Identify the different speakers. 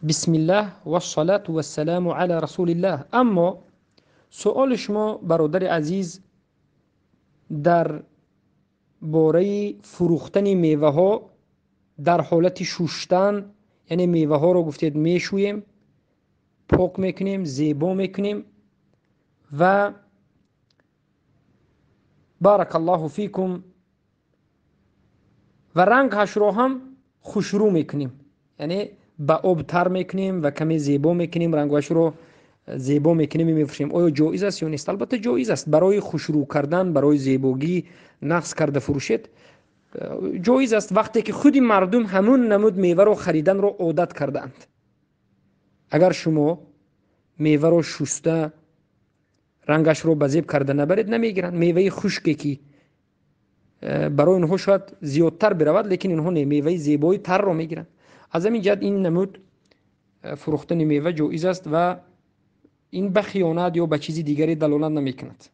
Speaker 1: Бисмиллаҳ вассалату вассаламу ала расулиллаҳ. Аммо суоли шумо, бародари азиз, дар бораи фурӯхтани меваҳо дар ҳолати шуштан, яъне меваҳоро гуфтед мешӯем, пок мекунем, зебо мекунем ва баракаллоҳу фикум ва рангашро ҳам хушрӯ мекунем, яъне ба об тар мекунем ва каме зебо мекунем, рангашро зебо мекунем, мефурӯшем. Оё ҷоиз аст ё нест? Албатта, ҷоиз аст. Барои хушрӯ кардан, барои зебогӣ нақс карда фурӯшед, ҷоиз аст, вақте ки худи мардум ҳамун намуд меваро хариданро одат кардаанд. Агар шумо меваро шуста, рангашро ба зеб карда набаред, намегиранд. Меваи хушке ки барои онҳо шояд зиёдтар биравад, лекин инҳо не, меваи зебои тарро мегиранд. Аз ҳамин ҷиҳат ин намуд фурӯхтани мева ҷоиз аст ва ин ба хиёнат ё ба чизи дигаре далолат намекунад.